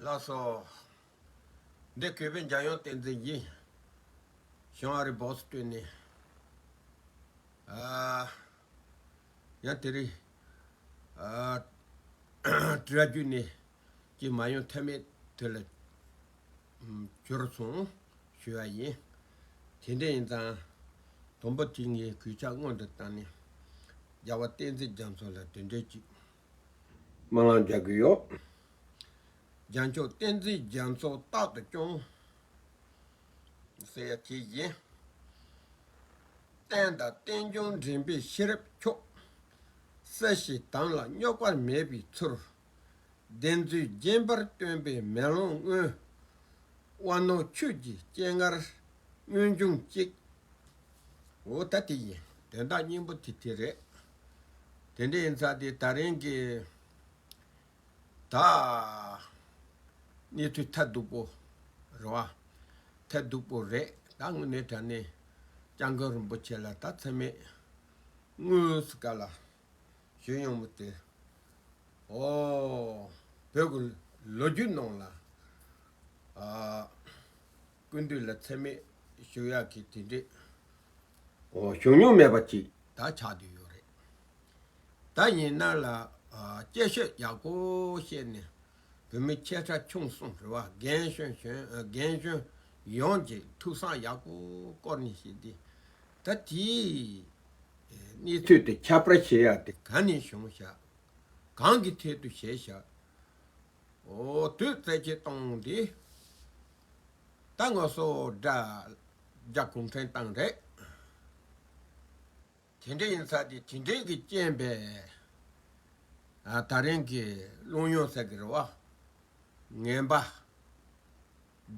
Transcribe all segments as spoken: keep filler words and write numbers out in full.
ལགས་སོ། འདི་གུས་པའི་འཇམ་དབྱངས་བསྟན་འཛིན་ཡིན། ཞང་ཨ་རི་སྦོག་སི་ཊོན་ནས། ཨ། ཡང་དེ་རིང་། ཨ། དྲ་རྒྱུ་ནས་ཀྱི་མ་ཡོང་ཐབས་མེད་དེ་ལ། ཨམ། གྱུར་སོང་ཞུ་བ་ཡིན། དེ་འདྲ་ཡིན་ཙང་། དང་པོ་དེ་ངས་གུས་ཕྱག་སྔོན་དུ་བཏང་ནས། རྒྱལ་བ་བསྟན་འཛིན་རྒྱ་མཚོ་ལ་དེ་འདྲ་ཅིག་སྨོན་ལམ་རྒྱག་གི་ཡོད། རྒྱལ་མཆོག་བསྟན་འཛིན་རྒྱ་མཚོ་རྟག་ཏུ་སྐྱོང་། ཟེར་ཡ་དེ་ཡིན། བསྟན་དང་བསྟན་འབྱུང་འདྲེན་པའི་ཤེས་རབ་མཆོག། སྲིད་ཞིའི་དམ་ལ་རྙོག་པ་མེད་པའི་ཚུལ། བདེན་རྫུན་རྗེན་པར་སྟོན་པའི་མེ་ལོང་མངོན། དབང་ནོར་ཆོས་ཀྱི་སྤྱན་སྔར་སྔོན་བྱུང་གཅིག་འོ་ད་དེ་ཡིན། དོན་དག་སྙིང་པོ་དེ་དེ་རེད། དེ་འདྲ་ཡིན་ཙང་དེ་ད་རིང་གི། ད། གནས་ཚུལ་ཐབས་སྡུག་པོ་རེད་བ། ཐབས་སྡུག་པོ་རེད། ད་དངོས་གནས་དྲང་གནས་སྐྱབས་མགོན་རིན་པོ་ཆེ་ལ་ད་མཚན་མེད་དངུལ་སུ་ག་ལ་ཞུ་ཡོང་མི་དེ། ཨོ། བོད་ཀྱི་ལོ་རྒྱུས་ནང་ལ། ཨ། སྐུ་མདུན་ལ་མཚན་སྨད་ཞུ་ཡག་གི་དེ་འདྲས། ཨོ། བྱུང་མྱོང་མེད་པ་ཅིག་ད་ཆགས་བསྡད་ཡོད་རེད། ད་ཡིན་ན་ལ། ཨ། སྐད་ཆ་ཡག་པོ་བཤད་ནས་བོད་མི་ཆེ་ཕྲ་ཆུང་གསུམ་རེད་བ། རྒན་གཞོན་གཞོན། ཨ། རྒན་གཞོན་ཡོངས་ཀྱི་ཐུགས་བསམ་ཡག་པོ་བསྐོར་ནས་བཤད་དེ། ད་དེའི་གནས་ཚུལ་དེ་ཁྱབ་སྤེལ་བྱེད་ཡག་དེ་ག་ནས་བྱུང་ཤག་གང་གི་ཐད་དུ་བྱས་ཤག་འོ། དུས་ཚོད་ཅིག་གཏོང་དེ། ད་ང་ཚོ་དགྲ་རྒྱ་གུང་ཁྲན་ཏང་རེད། དེ་འདྲ་ཡིན་ཙང་དེ་དེ་འདྲའི་གི་རྐྱེན་པས། ཨ། ད་རིང་གི་ཀླུ་སྨྱོན་ཟེར་གི་རེད་བ། ངན་པ།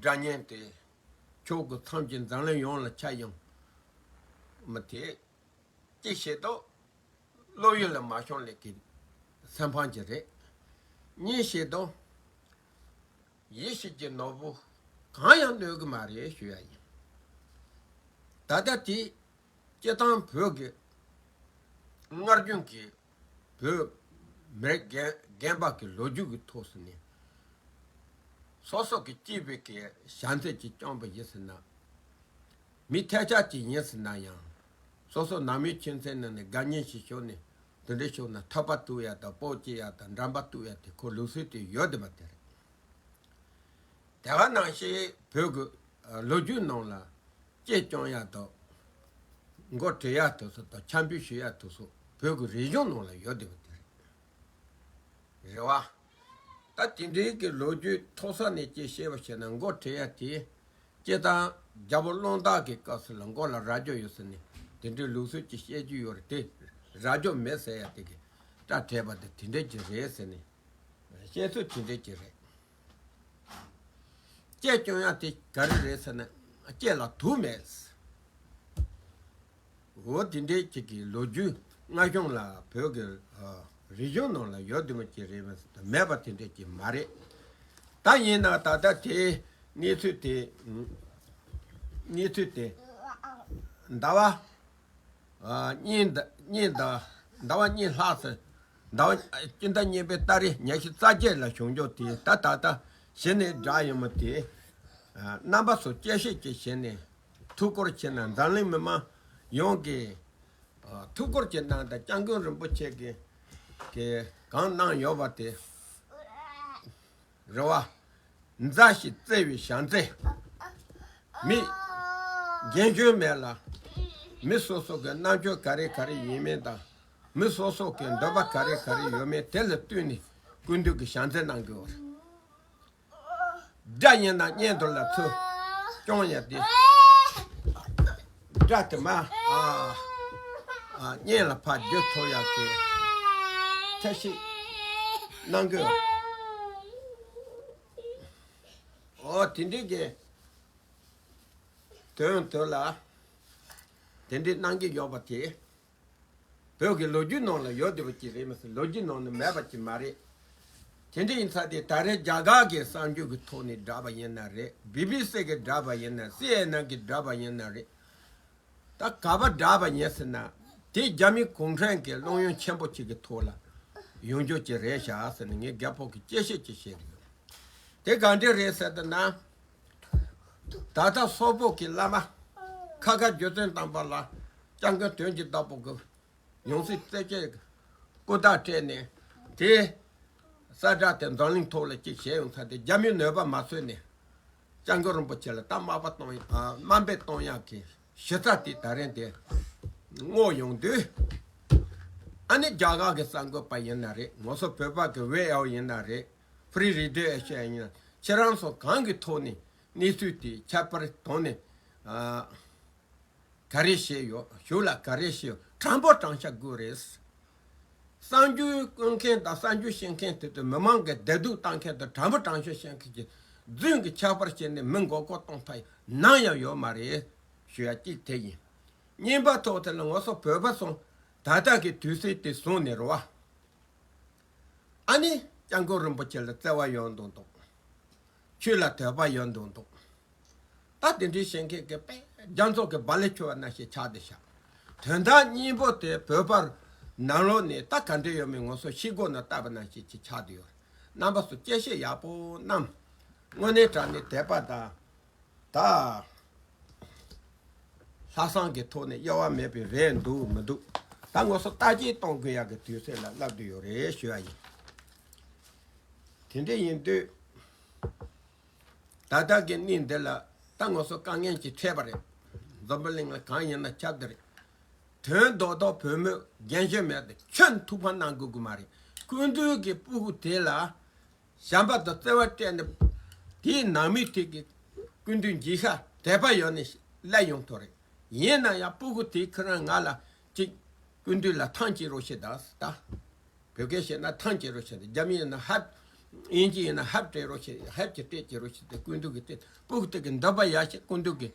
དགྲ་གཉེན་དེ། ཕྱོགས་ཀྱི་མཚམས་ཀྱི་འཛམ་གླིང་ཡོངས་ལ་ཁྱབ་ཡོང་། མི་དེ། གཅིག་བྱེད་དོ། བློ་ཡུལ་ལ་མ་ཤོང་ལེགས་ཀྱི་སེམས་ཕམ་གྱི་རེད། གཉིས་བྱེད་དོ། ཡིད་བྱེད་ཀྱི་ནོར་བུ་གང་ཡང་གནོད་གི་མ་རེད་ཞུ་ཡ་ཡིན། ད་ལྟ་དེ་སྤྱི་བཏང་བོད་ཀྱི་སྔར་རྒྱུན་གྱི་བོད་མི་རིགས་རྒན་རྒན་པ་གི་ལོ་རྒྱུས་ཀྱི་ཐོག་སུ་ནས། སོ་སོ་གི་སྐྱེས་པའི་གི་བྱམས་བརྩེ་གྱི་བསྐྱངས་པ་ཡིན་ཟེར་ན། མི་ཐལ་ཆ་གཅིག་ཡིན་ཟེར་ན་ཡང་། སོ་སོ་ནང་མི་ཁྱིམ་མཚེས་ནང་ནས་དགའ་ཉེ་ཞིག་ཤོར་ནས་དེ་འདྲ་ཤོར་ན་ཐག་པ་གཏུག་ཡ་དང་སྤོ་སྐྱེལ་ཡ་དང་འགྲམ་པ་གཏུག་ཡ་དེ་ཁོ་ལུགས་སྲོལ་དེ་ཡོད་བསྡད་པ་དེ་རེད། དེ་ག་ནང་བཞིན་བོད་ཀྱི་ལོ་རྒྱུས་ནང་ལ་གཅེས་སྐྱོང་ཡ་དང་། མགོ་ཁྲིད་ཡ་དེ་ཚོ་དང་འཆམ་མཐུན་ཞུ་ཡ་དེ་ཚོ་བོད་ཀྱི་རིག་གཞུང་ནང་ལ་ཡོད་བསྡད་པ་དེ་རེད། རེད་བ། ད་དེ་འདྲའི་གི་ལོ་རྒྱུས་མཐོ་ས་ནས་ཅིག་བཤད་པ་བྱས་ན། མགོ་ཁྲིད་ཡ་དེ་སྤྱིར་བཏང་རྒྱལ་པོ་རླུང་རྟ་གི་སྐབས་སུ་ལ་མགོ་ལ་རྭ་ཅོ་ཡོད་ཟེར་ནས་དེ་འདྲའི་ལུགས་སྲོལ་གྱི་བཤད་རྒྱུ་ཡོད་རེད་དེ། རྭ་ཅོ་མེད་ཟེར་ཡ་དེ་གི་སྐྲ་བྲེགས་པ་དེ་དེ་འདྲ་ཅིག་རེད་ཟེར་ནས་བཤད་ཚུལ་དེ་འདྲ་ཅིག་རེད། གཅེས་སྐྱོང་ཡ་དེ་ག་རེ་རེད་ཟེར་ན། གཅེས་ལ་དུག་མེད། འོ། དེ་འདྲའི་ཅིག་གི་ལོ་རྒྱུས་སྔ་གཞུང་ལ་བོད་ཀྱི། ཨ། རིག་གཞུང་ནང་ལ་ཡོད་དེ་མོ་ཅིག་རེད། མེད་པ་དེ་འདྲ་ཅིག་མ་རེད། ད་ཡིན་ན་ད་ལྟ་དེ་གནས་ཚུལ་དེ། གནས་ཚུལ་དེ་ཟླ་བ། ཨ། གཉིས་ད་གཉིས་ད་ཟླ་བ་གཉིས་ལྷག་ཙམ། ཟླ་བ། སྤྱི་ཟླ་གཉིས་པའི་ཏ་རིག་ཉི་ཤུ་རྩ་བརྒྱད་ལ་བྱུང་ཆོག་དེ་ད་ད་ལྟ་གཞི་ནས་བསྒྲགས་ཡོད་མོ་དེ། ཨ། རྣམ་པ་ཚོ་དཔྱད་ཞིབ་ཅིག་བྱས་ནས་ཐུགས་ཁུར་བྱས་ན། འཛམ་གླིང་མི་མང་ཡོངས་ཀྱིས། ཨ། ཐུགས་ཁུར་གྱི་གནང་དང་། སྐྱབས་མགོན་རིན་པོ་ཆེ་གིས་གིས་གང་གནང་ཡོད་པ་དེ། རེད་བ། མཛའ་ཞིང་བརྩེ་བའི་བྱམས་བརྩེ། མི་རྒན་གཞོན་མེད་ལ། མི་སོ་སོ་གི་རྣམ་དཔྱོད་ག་རེ་ག་རེ་ཡིན་མིན་དང་། མི་སོ་སོ་གི་འདོད་པ་ག་རེ་ག་རེ་ཡོད་མེད་དེ་ལ་བསྟུན་ནས་སྐུ་མདུན་གྱིས་བྱམས་བརྩེ་གནང་དགོས་པ་རེད། དགྲ་ཡིན་ན་གཉེན་དུ་ལ་ཚུར་སྐྱོང་ཡ་དེ། དགྲ་དེ་མ། ཨ། ཨ། གཉེན་ལ་ཕར་བསྒྱུར་ཐུབ་ཡག་གི་ཐབས་ཤེས་གནང་དགོས། ཨོ། དེ་འདྲའི་གི་དོན་དུ་ལ་དེ་འདྲའི་གནང་གི་ཡོད་པ་དེ། བོད་ཀྱི་ལོ་རྒྱུས་ནང་ལ་ཡོད་བསྡད་པ་ཅིག་རེད་མ་ཟད། ལོ་རྒྱུས་ནང་ནས་མེད་པ་ཅིག་མ་རེད། དེ་འདྲ་ཡིན་ཙང་དེ་ད་རེས་རྒྱ་གར་གྱི་གསར་འགྱུར་གྱི་ཐོག་ནས་བསྒྲགས་པ་ཡིན་ན་རེད། བི་བི་སི་གིས་བསྒྲགས་པ་ཡིན་ན། སི་ཨེན་ཨེན་གིས་བསྒྲགས་པ་ཡིན་ན་རེད། ད་ག་པར་བསྒྲགས་པ་ཡིན་ཟེར་ན། དེ་རྒྱ་མི་གུང་ཁྲན་གྱི་བློ་ཡོན་ཆེན་པོ་ཅིག་གི་ཐོག་ལ་ཡོང་རྒྱུ་ཅིག་རེད་ཤག་ཟེར་ནས་ངས་རྒད་པོ་གི་དཔྱད་ཞིབ་ཅིག་བྱས་ཡོད། དེ་ག་འདྲ་རེད་ཟེར་ཏེ་ན། ད་ལྟ་སོག་པོ་གི་བླ་མ་ཁ་ཁ་རྗེ་བཙུན་དམ་པ་ལ་སྐྱབས་མགོན་དོན་གྱི་བདག་པོ་གི་ཡང་སྲིད་རྩེ་ཆེན་སྐུ་བདག་སྤྲད་ནས། དེ་ས་བཀྲ་དེ་འཛམ་གླིང་ཐོག་ལ་གཅིག་བྱས་ཡོང་ཚར་ཏེ། རྒྱ་མིའི་ནུས་པ་མ་ཚོས་ནས་སྐྱབས་མགོན་རིན་པོ་ཆེ་ལ་ད་དམའ་འབེབས་གཏོང་ཡ་ཨ་དམའ་འབེབས་གཏོང་ཡག་གི་གཞི་རྩ་དེ་ད་རིང་དེ་བསྔོགས་ཡོང་དུས། ཨ་ནི་རྒྱ་གར་གི་གསར་འགོད་པ་ཡིན་ན་རེད། ང་ཚོ་བོད་པ་གི་ཝེ་ཨའོ་ཡིན་ན་རེད། Free Radio Asia་ཡིན་ན། ཁྱེད་རང་ཚོ་གང་གི་ཐོག་ནས་གནས་ཚུལ་དེ་ཁྱབ་པར་གཏོང་ནས། ཨ། ག་རེ་བྱས་ཡོད། གཞུག་ལ་ག་རེ་བྱས་ཡོད། དྲང་པོ་དྲང་བཞག་དགོས་རེད། གསར་འགྱུར་བཀོད་མཁན་དང་གསར་འགྱུར་བཤད་མཁན་དེ་ཚོ་མི་མང་གི་བདེ་སྡུག་བལྟ་མཁན་དང་དྲང་པོ་དྲང་བཞག་བཤད་མཁན་གྱི་རྫུན་གྱི་ཁྱད་པར་བྱས་ནས་མི་མགོ་སྐོར་གཏོང་ཐབས་ནམ་ཡང་ཡོད་མ་རེད་ཞུ་ཡ་གཅིག་དེ་ཡིན། གཉིས་པ་ཐོག་དེ་ལ་ང་ཚོ་བོད་པ་ཚོ་ད་ལྟ་གི་དུས་ཚོད་དེ་བཟུང་ནས་རེད་བ། ཨ་ནི་སྐྱབས་མགོན་རིན་པོ་ཆེ་ལ་བརྩེ་བ་ཡོད་མདོག་མདོག་ཆོས་ལ་དད་པ་ཡོད་མདོག་མདོག་ད་དེ་འདྲའི་བཤད་མཁན་གྱི་དཔེ་རྒྱ་མཚོ་གི་རྦ་རླབས་འཁྱུག་པ་ནང་བཞིན་ཆགས་བསྡད་ཤག་དོན་དག་གཉིས་པོ་དེ་བོད་པར་ནང་ལོགས་ནས་ད་ག་འདྲ་ཡོད་མེད་ང་ཚོ་ཤེལ་སྒོ་ནང་བལྟས་པ་ནང་བཞིན་ཅིག་ཆགས་བསྡད་ཡོད། རྣམ་པ་ཚོ་དཔྱད་ཞིབ་ཡག་པོ་གནང་། དངོས་གནས་དྲང་གནས་དད་པ་དང་། ད་ལྷག་བསམ་གྱི་ཐོག་ནས་གཡོ་བ་མེད་པའི་རེད་འདུག་མི་འདུག་ད་ང་ཚོ་བརྟག་དཔྱད་གཏོང་དགོས་ཡག་གི་དུས་ཚོད་ལ་སླེབས་བསྡད་ཡོད་རེད་ཞུ་བ་ཡིན། དེ་འདྲ་ཡིན་དུས། ད་ལྟ་གི་གནས་འདི་ལ་ད་ང་ཚོ་དཀའ་ངལ་ཅིག་འཕྲད་པ་རེད། འཛམ་བུ་གླིང་ལ་གང་ཡིན་ན་ཁྱབ་བསྡད་རེད། དོན་རྡོག་རྡོག་བོད་མི་རྒན་གཞོན་མེད་དེ་ཁྱོན་ཐུགས་ཕམ་གནང་དགོས་ཀྱི་མ་རེད། སྐུ་མདུན་གྱི་སྤུ་གུ་དེ་ལ་བྱམས་པ་དང་བརྩེ་བ་སྤྲད་ནས། དེའི་ནང་མི་དེ་གི་སྐུ་མདུན་མཇལ་ཤག་དད་པ་ཡོད་ནས་སླེབས་ཡོང་ཐུབ་རེད། ཡིན་ན་ཡང་སྤུ་གུ་དེ་ཁྱེད་རང་ང་ལ་ཅིག་སྐུ་མདུན་ལ་ཐང་ཅིག་རོགས་བྱེད་དང་ཟེར་ད། བོད་སྐད་བཤད་ན་ཐང་ཅིག་རོགས་བྱེད་དང་། རྒྱ་མི་ཡིན་ན་ཧབ། དབྱིན་ཇི་ཡིན་ན་ཧབ་སྤྲད་རོགས་བྱེད། ཧབ་ཀྱི་སྤྲད་ཀྱི་རོགས་བྱེད་དེ། སྐུ་མདུན་གྱི་དེ་སྤུ་གུ་དེ་གི་འདོད་པ་ཡར་བཤད། སྐུ་མདུན་གྱི་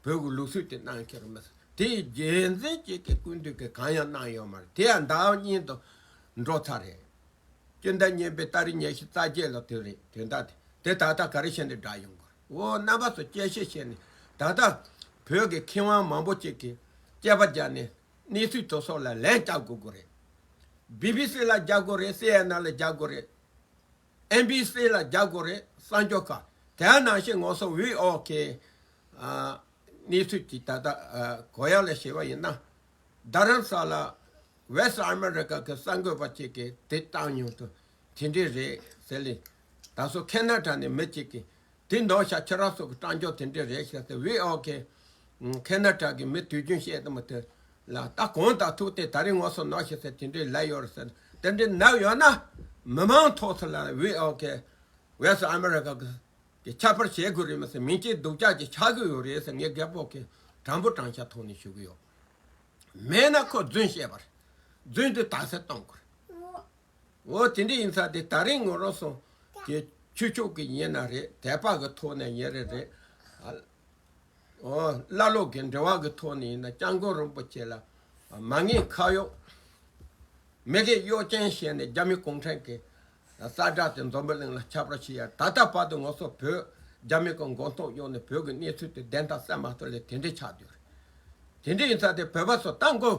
བོད་ཀྱི་ལུགས་སྲོལ་དེ་གནང་ཁྱེར་མ་ཟེར། དེ་རྒྱུ་མཚན་ཅིག་གིས་སྐུ་མདུན་གྱིས་གང་ཡང་གནང་ཡོད་མ་རེད། དེ་ཡང་ཟླ་བ་གཉིས་དུ་འགྲོ་ཚར་རེད། སྤྱི་ཟླ་གཉིས་པའི་ཏ་རིག་ཉི་ཤུ་རྩ་བརྒྱད་ལ་དེ་རེད། དོན་དག་དེ་དེ་ད་ལྟ་ག་རེ་བྱས་ནས་བསྒྲགས་ཡོང་དགོས་རེད། འོ་རྣམ་པ་ཚོ་དཔྱད་ཞིབ་བྱས་ནས་ད་ལྟ་བོད་ཀྱི་མཁས་དབང་མང་པོ་ཅིག་གིས་དཔྱད་པ་བརྒྱབ་ནས་གནས་ཚུལ་དེ་ཚོ་ལ་ལན་རྒྱག་དགོས་ཀྱི་རེད། བི་བི་སི་ལ་རྒྱག་དགོས་རེད། སི་ཨེན་ཨེན་ལ་རྒྱག་དགོས་རེད། ཨེན་བི་སི་ལ་རྒྱག་དགོས་རེད། གསར་འགྱུར་ཁག་དེ་ནང་བཞིན་ང་ཚོ་ཝི་ཨོ་ཁེ་ཨ་གནས་ཚུལ་ཅིག་ད་ལྟ་ཨ་གོ་ཡག་ལ་བྱས་པ་ཡིན་ན། རྡ་རམ་ས་ལ་ཝེ་སི་ཨ་མེ་རི་ཀ་གི་གསར་འགོད་པ་ཅིག་གིས་དེ་བཏང་མྱོང་དུས་དེ་འདྲས་རེད་ཟེར་ལེ། ད་སོ་ཁེ་ན་ཌ་ནས་མི་ཅིག་གིས་དེ་འདྲ་ཤག་ཁྱེད་རང་ཚོ་གི་རྐང་འཇོག་དེ་འདྲས་རེད་ཤག་ཟེར། ཝི་ཨོ་ཁེ་ཁེ་ན་ཌ་གི་མི་དུས་རྒྱུན་བཤད་དུ་མི་ཐུབ་ལ། ད་གང་ལྟར་ཐུག་སྟེ་ད་རེས་ང་ཚོ་ནང་བཞིན་ཟེར་དེ་འདྲས་ལབ་ཡོད་རེད་ཟེར། དེ་འདྲས་ནབ་ཡོད་ན་མི་མང་ཐོག་ཚོ་ལ་ཝི་ཨོ་ཁེ་ཝེ་སི་ཨ་མེ་རི་ཀ་གི་གི་ཁྱད་པར་བྱེད་དགོས་རེད་མ་ཟད། མིང་ཅན་སྡུག་ཅག་ཅིག་ཆགས་ཀྱི་ཡོད་རེད་ཟེར། ངས་རྒད་པོ་གི་དྲང་པོ་དྲང་བཞག་ཐོག་ནས་ཞུ་གི་ཡོད། མེད་ན་ཁོ་རྫུན་བཤད་པ་རེད། རྫུན་དེ་དག་སེལ་གཏོང་དགོས་རེད། འོ་དེ་འདྲ་ཡིན་ཙང་དེ་ད་རིང་ང་རང་ཚོ་གི་ཆོས་ཕྱོགས་ཀྱི་ཡིན་ན་རེད། དད་པ་གི་ཐོག་ནས་ཡིན་རེད་རེད། ཨ་འོ་བླ་སློབ་ཀྱི་འབྲེལ་བ་གི་ཐོག་ནས་ཡིན་ན་སྐྱབས་མགོན་རིན་པོ་ཆེ་ལ་མ་ངེས་ཁ་གཡོག་མི་སྒེར་གཡོ་ཅན་བྱས་ནས་རྒྱ་མི་གུང་ཁྲན་གྱི་ས་བཀྲ་དེ་འཛམ་བུ་གླིང་ལ་ཁྱབ་པར་བྱེད་ཡ། ད་ལྟ་བར་དུ་ང་ཚོ་བོད་རྒྱ་མི་གི་མགོ་འཐོམ་གཡོག་ནས་བོད་ཀྱི་གནས་ཚུལ་དེ་བདེན་མཐའ་གསལ་མ་ཐུབ་ལས་དེ་འདྲས་ཆགས་བསྡད་ཡོད་རེད། དེ་འདྲས་ཡིན་ཙང་དེ་བོད་པ་ཚོ་ད་མགོ་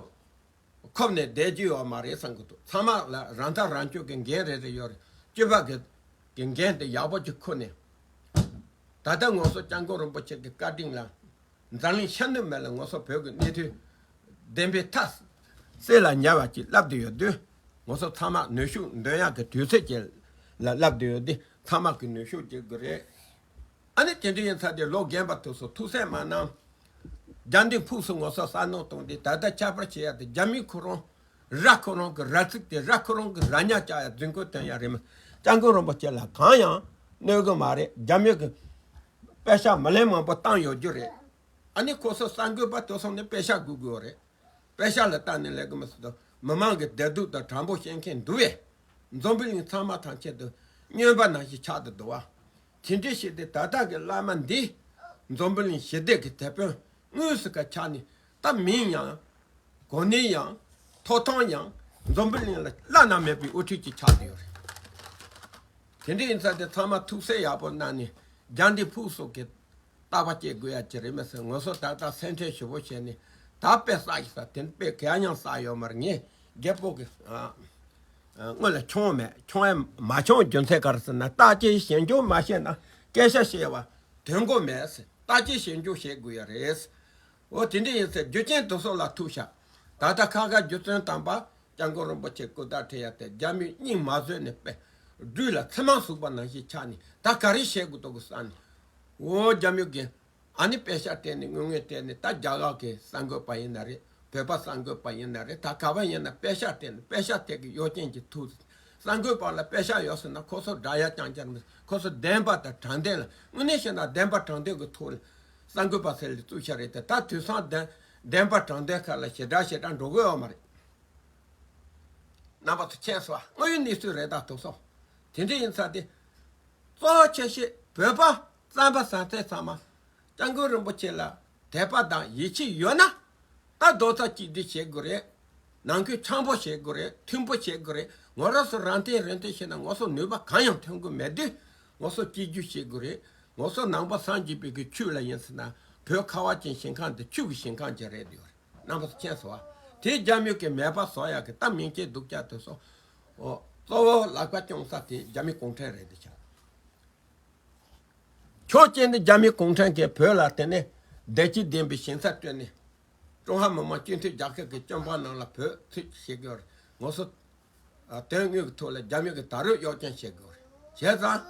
འཁོར་ནས་བསྡད་རྒྱུ་ཡོད་མ་རེད་བསམ་གྱི་འདུག་ཚང་མ་ལ་རང་ཐག་རང་གཅོད་ཀྱི་འགན་རེ་རེ་ཡོད་རེད། སྤྱི་པ་གི་གི་འགན་དེ་ཡག་པོ་ཅིག་འཁུར་ནས། ད་ལྟ་ང་ཚོ་སྐྱབས་མགོན་རིན་པོ་ཆེ་གི་བཀའ་དྲིན་ལ་འཛམ་གླིང་ཤར་ནུབ་མེད་ལ་ང་ཚོ་བོད་ཀྱི་གནས་ཚུལ་བདེན་པའི་མཐའ་གསལ་ལ་ཉེ་བ་ཅིག་ལབ་བསྡད་ཡོད་དུས། ང་ཚོ་ཚང་མ་ནུས་ཤུགས་འདོན་ཡག་གི་དུས་ཚོད་ཅིག་ལ་ལབ་བསྡད་ཡོད་དུས། ཚང་མ་གི་ནུས་ཤུགས་རྒྱག་དགོས་རེད། ཨ་ནི་དེ་འདྲ་ཡིན་ཙང་དེ་ལོ་རྒན་པ་དེ་ཚོ་ཐུགས་སེམས་མ་གནང་། རྒྱ་འདི་ཕུགས་སུ་ང་ཚོ་བསམ་མནོ་གཏོང་དུས། ད་ལྟ་ཁྱད་པར་བྱེད་ཡག་དེ་རྒྱ་མི་ཁོ་རང་ར་ཁོ་རང་གི་ར་ཚིག་དེ་ར་ཁོ་རང་གི་ར་ཉག་བཅག་ཡག་རྫུན་རྐུན་སྟོན་ཡག་རེད་མ། སྐྱབས་མགོན་རིན་པོ་ཆེ་ལ་གང་ཡང་གནོད་གི་མ་རེད། རྒྱ་མི་གི་པེ་ཤ་མི་ལེན་མང་པོ་བཏང་ཡོད་རྒྱུ་རེད། ཨ་ནི་ཁོ་ཚོ་གསར་འགོད་པ་དེ་ཚོ་ནི་པེ་ཤ་དགོས་དགོས་རེད། པེ་ཤ་ལ་བལྟས་ནས་ལས་ཀ་མི་སྲིད་དོ། མི་མང་གི་བདེ་སྡུག་དང་དྲང་པོ་བཤད་མཁན་འདུག་བས། འཛམ་བུ་གླིང་ཚང་མ་ཐམས་ཅད་དུ་སྨྱོན་པ་ནང་བཞིན་ཆགས་དུ་འདུག་བ། དེ་འདྲའི་ཞིག་དེ་ད་ལྟ་གི་བླ་མ་འདི་འཛམ་བུ་གླིང་ཞི་བདེ་གི་དེད་དཔོན་དངོས་སུ་ཀ་ཆགས་ནས། ད་མིང་ཡང་གོ་གནས་ཡང་ཐོབ་ཐང་ཡང་འཛམ་བུ་གླིང་ལ་བླ་ན་མེད་པའི་དབུ་ཁྲིད་ཅིག་ཆགས་བསྡད་ཡོད་རེད། དེ་འདྲ་ཡིན་ཙང་དེ་ཚང་མ་ཐུགས་སེམས་ཡག་པོ་གནང་ནས་རྒྱ་འདི་ཕུགས་སུ་གི་རྟག་པ་སྐྱེ་དགོས་ཡ་ཅི་རེད་མི་སྲིད། ང་ཚོ་ད་ལྟ་སེམས་ཁྲལ་ཞེ་པོ་བྱས་ནས་ད་དཔེ་བསགས་ཤིག་ས་དེ་དཔེ་ག་ཡང་བསགས་ཡོད་མ་རེད། ངས་རྒད་པོ་གི་ཨ་ སྔོན་ལ་འཁྱོངས་མེད། འཁྱོངས་ཡ་མ་འཁྱོངས་རྒྱུ་མཚན་ག་རེ་ཟེར་ན། བརྟག་དཔྱད་ཞིབ་འཇུག་མ་བྱས་ན་སྐད་ཆ་བཤད་པ་དོན་གོ་མེད་ཟེར། བརྟག་དཔྱད་ཞིབ་འཇུག་བྱེད་དགོས་ཡ་རེད། འོ་དེ་འདྲ་ཡིན་ཟེར། རྒྱུ་རྐྱེན་དེ་ཚོ་ལ་ཐུག་ཤག་ད་ལྟ་ཁ་ཁ་རྒྱུ་མཚན་དམ་པ་སྐྱབས་མགོན་རིན་པོ་ཆེ་སྐུ་དར་ཁྲིད་ཡ་དེ་རྒྱ་མིས་སྙིང་མ་བཟོད་ནས་པས་སྦྲུལ་ལ་ཚེར་མ་ཟུག་པ་ནང་བཞིན་ཆགས་ནས། ད་ག་རེ་བྱེད་དགོས་འདུག་གི་བསམ་ནས། འོ་རྒྱ་མི་གིས་ཨ་ནི་པེ་ཤ་སྤྲད་ནས་དངུལ་དངོས་སྤྲད་ནས། ད་རྒྱ་གར་གི་གསར་འགོད་པ་ཡིན་ན་རེད། བོད་པ་གསར་འགོད་པ་ཡིན་ན་རེད། ད་ག་བ་ཡིན་ན་པེ་ཤ་སྤྲད་ནས། པེ་ཤ་སྤྲད་གི་ཡོ་རྐྱེན་གྱི་ཐུག་གསར་འགོད་པ་ལ་པེ་ཤ་ཡོད་ཟེར་ན་ཁོ་ཚོ་དགྲ་ཡ་རྐྱང་རྐྱང་མི། ཁོ་ཚོ་བདེན་པ་དང་དྲང་བདེན་ལ། དངོས་གནས་བཤད་ན་བདེན་པ་དྲང་བདེན་གྱི་ཐོག་ལ་གསར་འགོད་པ་ཟེར་ལ་བཙུགས་ཤ་རེད་དེ། ད་དུས་སང་བདེན་བདེན་པ་དྲང་བདེན་ཁ་ལ་ཞེ་དྲག་ཞེ་དྲག་འགྲོ་གི་ཡོད་མ་རེད། རྣམ་པ་ཚོ་མཁྱེན་སོང་ཨ། དངོས་ཡོད་གནས་ཚུལ་རེད་ད་དུ་སོང་། དེ་འདྲ་ཡིན་ཙང་དེ། གཙོ་བོ་ཆེ་ཤོས་བོད་པ་རྩམ་པ་ཟ་མཁན་ཚང་མ་སྐྱབས་མགོན་རིན་པོ་ཆེ་ལ་དད་པ་དང་ཡིད་ཆེས་ཡོད་ན། ད་རྡོག་རྩ་གཅིག་སྒྲིལ་བྱེད་དགོས་རེད། ནང་ཁུལ་འཆམ་པོ་བྱེད་དགོས་རེད། མཐུན་པོ་བྱེད་དགོས་རེད། ང་རང་ཚོ་རང་བརྟེན་རང་བརྟེན་བྱས་ན་ང་ཚོ་ནུས་པ་གང་ཡང་ཐོན་གི་མེད་དུས། ང་ཚོ་གཅིག་གྱུར་བྱེད་དགོས་རེད། ང་ཚོ་ནང་པ་སངས་རྒྱས་པའི་གི་ཆོས་ལ་ཡིན་ཟེར་ན། བོད་ཁ་བ་ཅན་ཞིང་ཁམས་འདི་ཆོས་ཀྱི་ཞིང་ཁམས་ཅིག་རེད་ཡོད་རེད། རྣམ་པ་ཚོ་མཁྱེན་སོང་ཨ། དེ་རྒྱ་མི་གི་མེད་པ་བཟོ་ཡག་གི་ད་མིང་ཅན་སྡུག་ཅག་དེ་ཚོ། ཨོ། གཙོ་བོ་ལག་པ་རྐྱོང་ས་དེ་རྒྱ་མི་གུང་ཁྲན་རེད་དེ་ཆགས། ཕྱོགས་གཅིག་ནས་རྒྱ་མི་གུང་ཁྲན་གྱིས་བོད་ལ་དེ་ནས་བདེ་སྐྱིད་ལྡན་པའི་ཞིང་ས་སྤྲད་ནས། ཀྲུང་ཧྭ་མི་དམངས་སྤྱི་མཐུན་རྒྱལ་ཁབ་ཀྱི་སྤྱི་འབངས་རྣམས་ལ་བོད་ཚུད་བྱེད་དགོས། ང་ཚོ་དོན་དངོས་ཀྱི་ཐོག་ལ་རྒྱ་མི་གི་ད་རུང་གཡོ་ཅན་བྱེད་དགོས་རེད། བྱས་ཙང་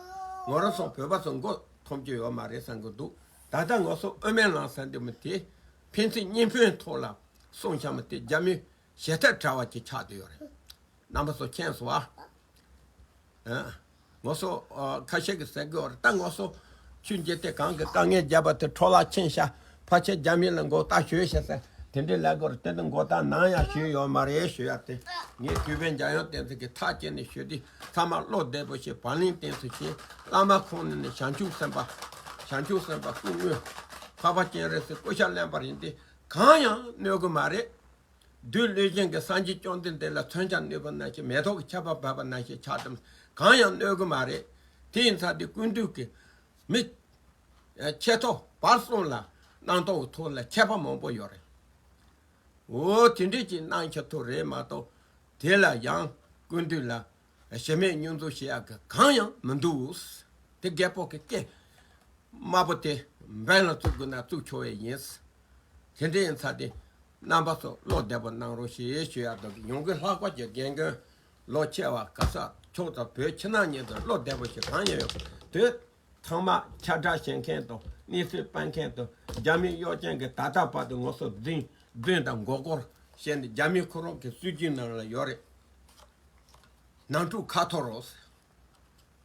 ང་རང་ཚོ་བོད་པ་ཚོ་མགོ་འཐོམ་རྒྱུ་ཡོད་མ་རེད་བསམ་གི་འདུག་ད་ལྟ་ང་ཚོ་དབུ་མའི་ལམ་ཟེར་འདི་མི་དེ་ཕན་ཚུན་གཉིས་ཕན་ཐོག་ལ་གསུངས་བཞག་མི་དེ་རྒྱ་མི་ཞེ་ཐག་བྲལ་བ་ཅིག་ཆགས་བསྡད་ཡོད་རེད། རྣམ་པ་ཚོ་མཁྱེན་སོང་ཨ། ཨ། ང་ཚོ་ཨ་ཁ་ཤས་ཀྱིས་ཟེར་གི་ཡོད་རེད། ད་ང་ཚོ་ཆོས་བརྒྱུད་དེ་གང་གི་དཀའ་ངལ་བརྒྱབ་པ་དེ་འཕྲོ་བརླག་ཕྱིན་ཤག་ཕལ་ཆེར་རྒྱ་མི་ལ་མགོ་བཏགས་ཞུས་ཤག་ཟེར་དེ་འདྲའི་ལབ་གི་ཡོད་རེད། དེ་འདྲ་མགོ་བཏགས་ནམ་ཡང་ཞུས་ཡོད་མ་རེད་ཞུ་ཡ་དེ། ངས་གུས་པས་འཇམ་དབྱངས་བསྟན་འཛིན་གྱི་ཐག་བཅད་ནས་ཞུ་དུས་ཚང་མ་བློ་བདེ་པོ་བྱས། བག་ལེན་བསྟེན་ཚུལ་བྱས། བླ་མ་ཁོང་ནས་ནས་བྱང་ཆུབ་སེམས་དཔའ། བྱང་ཆུབ་སེམས་དཔའ་སྐུ་དངོས། འཕགས་པ་སྤྱན་རས་གཟིགས་སྐུ་ཤ་བླངས་པ་ཡིན་ཏེ། གང་ཡང་གནོད་གི་མ་རེད། བདུད་ཀླུ་གཞན་གྱིས་སངས་རྒྱས་བཅོམ་ལྡན་འདས་ལ་མཚོན་ཆ་བསྣུན་པ་ནང་བཞིན། མེ་ཏོག་གི་ཆར་པ་བབས་པ་ནང་བཞིན་ཆགས་དུས་གང་ཡང་གནོད་གི་མ་རེད། དེ་ཡིན་ཙང་དེ་སྐུ་མདུན་གྱི་མི་ཆེ་མཐོ་བར་གསུམ་ལ་གནང་སྟངས་ཀྱི་ཐོག་ལ་ཁྱད་པར་མང་པོ་ཡོད་རེད། འོ་དེ་འདྲས་ཀྱི་གནང་ཆོག་ཐུག་རེད་མ་གཏོགས། དེ་ལ་ཡང་སྐུ་མདུན་ལ་གཞི་མེད་བསྙོན་འཛུགས་བྱེད་ཡག་གི་གང་ཡང་མི་འདུག་དེ་རྒད་པོ་གི་སྐད་དམར་པོ་དེ་འབེན་ལ་བཙུགས་དགོས་ན་བཙུགས་ཆོག་པ་ཡིན། དེ་འདྲ་ཡིན་ཙང་དེ་རྣམ་པ་ཚོ་བློ་བདེ་པོ་གནང་རོགས་ཞེས་ཞུ་ཡག་འདུག་ཡོང་སྒོའི་ལྷག་པ་གི་རྒན་རྒོན་ལོ་ཆེ་བ་ག་ས་ཕྱོགས་དང་བོད་ཕྱི་ནང་གཉིས་དུ་བློ་བདེ་པོ་ཞིག་གང་ཡང་ཡོད་དུས། ཚང་མ་ཁྱབ་བསྒྲགས་བྱེད་མཁན་དང་གནས་ཚུལ་སྤེལ་མཁན་དང་རྒྱ་མིའི་གཡོ་ཅན་གྱི་ད་ལྟ་བར་དུ་ང་ཚོ་རྫུན་རྫུན་དང་མགོ་སྐོར་བྱས་ནས། རྒྱ་མིའི་ཁོ་རང་གི་སྲིད་ཇུས་ནང་ལ་ཡོད་རེད། ནང་འཁྲུག་ཁ་ཐོར་རོ།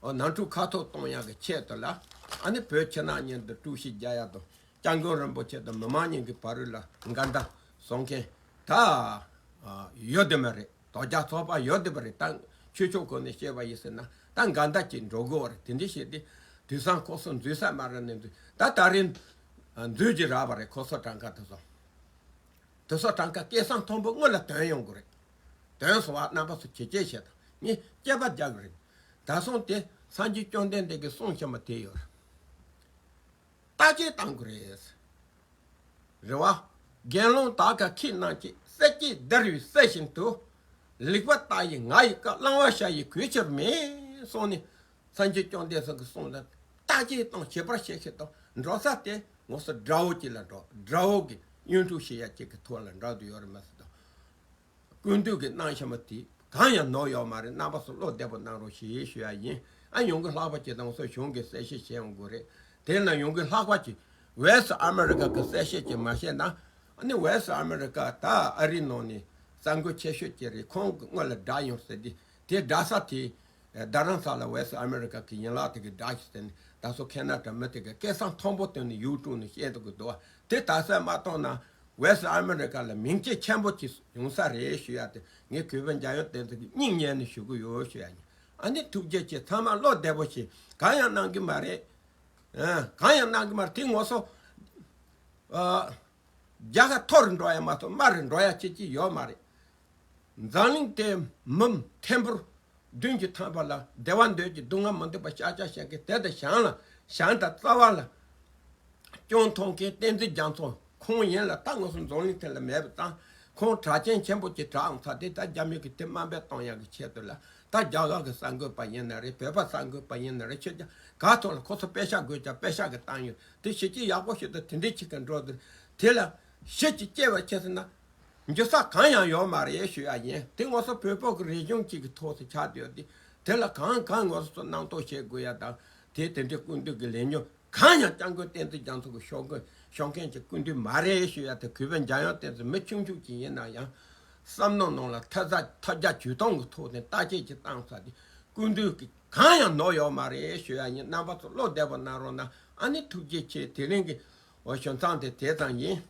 ཨོ་ནང་འཁྲུག་ཁ་ཐོར་གཏོང་ཡག་གི་ཆེད་དུ་ལ། ཨ་ནི་བོད་ཕྱི་ནང་གཉིས་དུ་དཀྲུག་ཤིང་རྒྱག་ཡག་དང་། སྐྱབས་མགོན་རིན་པོ་ཆེ་དང་མི་མང་གཉིས་ཀྱི་བར་ལ་འགལ་ཟླ་བཟོ་མཁན་ད་ཡོད་དེ་མ་རེད། དོལ་རྒྱལ་ཚོགས་པ་ཡོད་དེ་མ་རེད། ད་ཆོས་ཕྱོགས་སྒོ་ནས་བཤད་པ་ཡིན་ཟེར་ན་ད་འགལ་ཟླ་ཅིག་འགྲོ་དགོས་པ་རེད། དེ་འདྲ་བྱས་ཏེ་དུས་སང་ཁོ་ཚོ་འཛུལ་ས་མ་རག་ནས་འཛུལ། ད་ད་རིང་འཛུལ་གྱི་རག་པ་རེད། ཁོ་ཚོ་གྲངས་ཀ་དེ་ཚོ། དེ་ཚོ་གྲངས་ཀ་སྐལ་བཟང་མཐོན་པོ་སྔོན་ལ་ཐོན་ཡོང་གི་རེད། ཐོན་སོང་བ་རྣམ་པ་ཚོ་ཇེ་ཇེ་བཤད་དང་། ངས་དཔྱད་པ་རྒྱག་གི་རེད། ད་སོང་དེ་སངས་རྒྱས་བཅོམ་ལྡན་འདས་ཀྱིས་གསུངས་བཞག་མ་དེ་ཡོད་རེད། བརྟག་དཔྱད་གཏང་དགོས་རེད། རེད་བ། དགེ་སློང་དག་ག་ཁྱེད་རྣམས་ཀྱིས། སྲེག་བཅད་བརྡར་བའི་གསེར་བཞིན་དུ། ལེགས་པར་བརྟགས་ཡིན་ང་ཡི་བཀའ། བླང་བར་བྱ་ཡི་གོས་ཕྱིར་མིན། གསུངས་ནས། སངས་རྒྱས་བཅོམ་ལྡན་འདས་ཀྱིས་གསུངས་ལ། བརྟག་དཔྱད་དང་བྱེད་པར་བྱེད་ཤེས་དང་། འགྲོ་ས་དེ་ང་ཚོ་དགྲ་བོ་གཅིག་ལ་འགྲོ། དགྲ་བོ་གི་གཡུལ་འགྲུལ་བྱེད་ཡ་གཅིག་གི་ཐོག་ལ་འགྲོ་དུ་ཡོད་རེད་མ་ཟད་དང་། སྐུ་མདུན་གྱི་གནང་བཞག་མ་དེ་གང་ཡང་ནོར་ཡོད་མ་རེད། རྣམ་པ་ཚོ་བློ་བདེ་པོ་གནང་རོགས་ཞེས་ཞུ་ཡ་ཡིན། ཨ་ཡོང་གི་ལྷག་པ་ཅིག་དང་སོ་གཞུང་གི་གསལ་བཤད་བྱེད་ཡོང་དགོས་རེད། དེ་ན་ཡོང་གི་ལྷག་པ་ཅིག་ཝེ་སི་ཨ་མེ་རི་ཀ་གི་གསལ་བཤད་ཅིག་མ་བཤད་ན། ཨ་ནི་ཝེ་སི་ཨ་མེ་རི་ཀ་ད་ཨ་རིའི་ནང་ནས་གསར་འགོད་ཆེ་ཤོས་ཅིག་རེད། ཁོང་གི་སྔོན་ལ་བསྒྲགས་ཡོང་ཟེར་དེ། དེ་བསྒྲགས་ས་དེ། རྡ་རམ་ས་ལ་ཝེ་སི་ཨ་མེ་རི་ཀ་གི་ཡན་ལག་དེ་གི་བསྒྲགས་ཤིག་ཟེར་ནས་ད་སོ་ཁེ་ན་ཌ་མི་དེ་གི་སྐད་གསང་མཐོན་པོ་བཏོན་ནས་ཡུ་ཊུབ་ནས་བཤད་འདུག་གི་འདུག་བ། དེ་ད་གསལ་མ་གཏོང་ན་ཝེ་སི་ཨ་མེ་རི་ཀ་ལ་མིང་རྐྱེན་ཆེན་པོ་ཅིག་ཡོང་ས་རེད་ཞུ་ཡ་དེ་ངས་གུས་པ་འཇམ་དབྱངས་བསྟན་འཛིན་གྱི་སྙིང་ཉེ་ནས་ཞུ་གི་ཡོད་ཞུ་ཡ་ཡིན། ཨ་ནི་ཐུགས་རྗེ་ཆེ། ཚང་མ་བློ་བདེ་པོ་བྱེད། གང་ཡང་གནང་གི་མ་རེད། ཨ། གང་ཡང་གནང་གི་མ་རེད། དེ་ངོ་སོ། ཨ། རྒྱལ་ཁ་མཐོ་རུ་འགྲོ་ཡ་མ་གཏོགས་དམའ་རུ་འགྲོ་ཡ་ཅི་ཅི་ཡོད་མ་རེད། འཛམ་གླིང་དེ་མི་ཐེར་འབུམ་བདུན་གྱི་ཐམ་པ་ལ་བདེ་བ་འདོད་ཀྱི་སྡུག་བསྔལ་མི་འདོད་པ་ཤ་ཤ་བཤད་མཁན་དེ་དང་། བྱང་ལ་བྱང་དང་རྩ་བ་ལ་སྐྱོན་མཐོང་མཁན་བསྟན་འཛིན་རྒྱ་མཚོ་ཁོང་ཡིན་ལ། ད་ངོ་སོ་འཛམ་གླིང་ཐད་ལ་མེད་པ་དང་། ཁོང་གྲགས་ཅན་ཆེན་པོ་ཅིག་གྲགས་འོང་ཚར་དེ། ད་རྒྱ་མི་གི་དེ་དམའ་འབེབས་གཏོང་ཡག་གི་ཆེད་དུ་ལ། ད་རྒྱ་གར་གི་གསར་འགོད་པ་ཡིན་ན་རེད། བོད་པ་གསར་འགོད་པ་ཡིན་ན་རེད། ཁྱེད་ཅག་ག་ཐོག་ལ་ཁོ་ཚོ་པེ་ཤ་དགོས་ཀྱང་པེ་ཤ་གི་བཏང་ཡོད་དེ། གཞི་རྒྱ་ཡག་པོ་ཞིག་ཏུ་དེ་འདྲའི་ཅིག་གི་འགྲོ་དུས། དེ་ལ་གཞི་ཅིག་བསྐྱེད་པ་ཆེ་ཟེར་ན། འགྱུར་ས་གང་ཡང་ཡོད་མ་རེད་ཞུ་ཡ་ཡིན། དེ་ང་ཚོ་བོད་པ་གི་རིག་གཞུང་གཅིག་གི་ཐོག་ཏུ་ཆགས་བསྡད་ཡོད་དེ། དེ་ལ་གང་གང་ང་ཚོ་ཚོ་རྣམ་རྟོག་བྱེད་དགོས་ཡ་དང་། དེ་དེ་འདྲའི་སྐུ་མདུན་གྱི་ལས་ཉོ་གང་ཡང་སྐྱབས་མགོན་བསྟན་འཛིན་རྒྱ་མཚོ་གི་ཤོག་གུ་ཤོག་མཁན་གྱི་སྐུ་མདུན་མ་རེད་ཞུ་ཡ་དེ། གུས་པ་འཇམ་དབྱངས་བསྟན་འཛིན་མི་ཆུང་ཆུང་ཅིག་ཡིན་ན་ཡང་། བསམ་མནོ་ནང་ལ་ཐབས་ཟ་ཐབས་རྒྱ་ཇུས་སྟོང་གི་ཐོག་ནས་བརྟག་དཔྱད་ཅིག་བཏང་ས་དེ། སྐུ་མདུན་གྱི་གང་ཡང་ནོར་ཡོད་མ་རེད་ཞུ་ཡ་ཡིན། རྣམ་པ་ཚོ་བློ་བདེ་པོ་གནང་རོགས་གནང་། ཨ་ནི་ཐུགས་རྗེ་ཆེ། དེ་རིང་གི་འོ་ཞུ་མཚམས་དེ་དེ་ཙམ་ཡིན།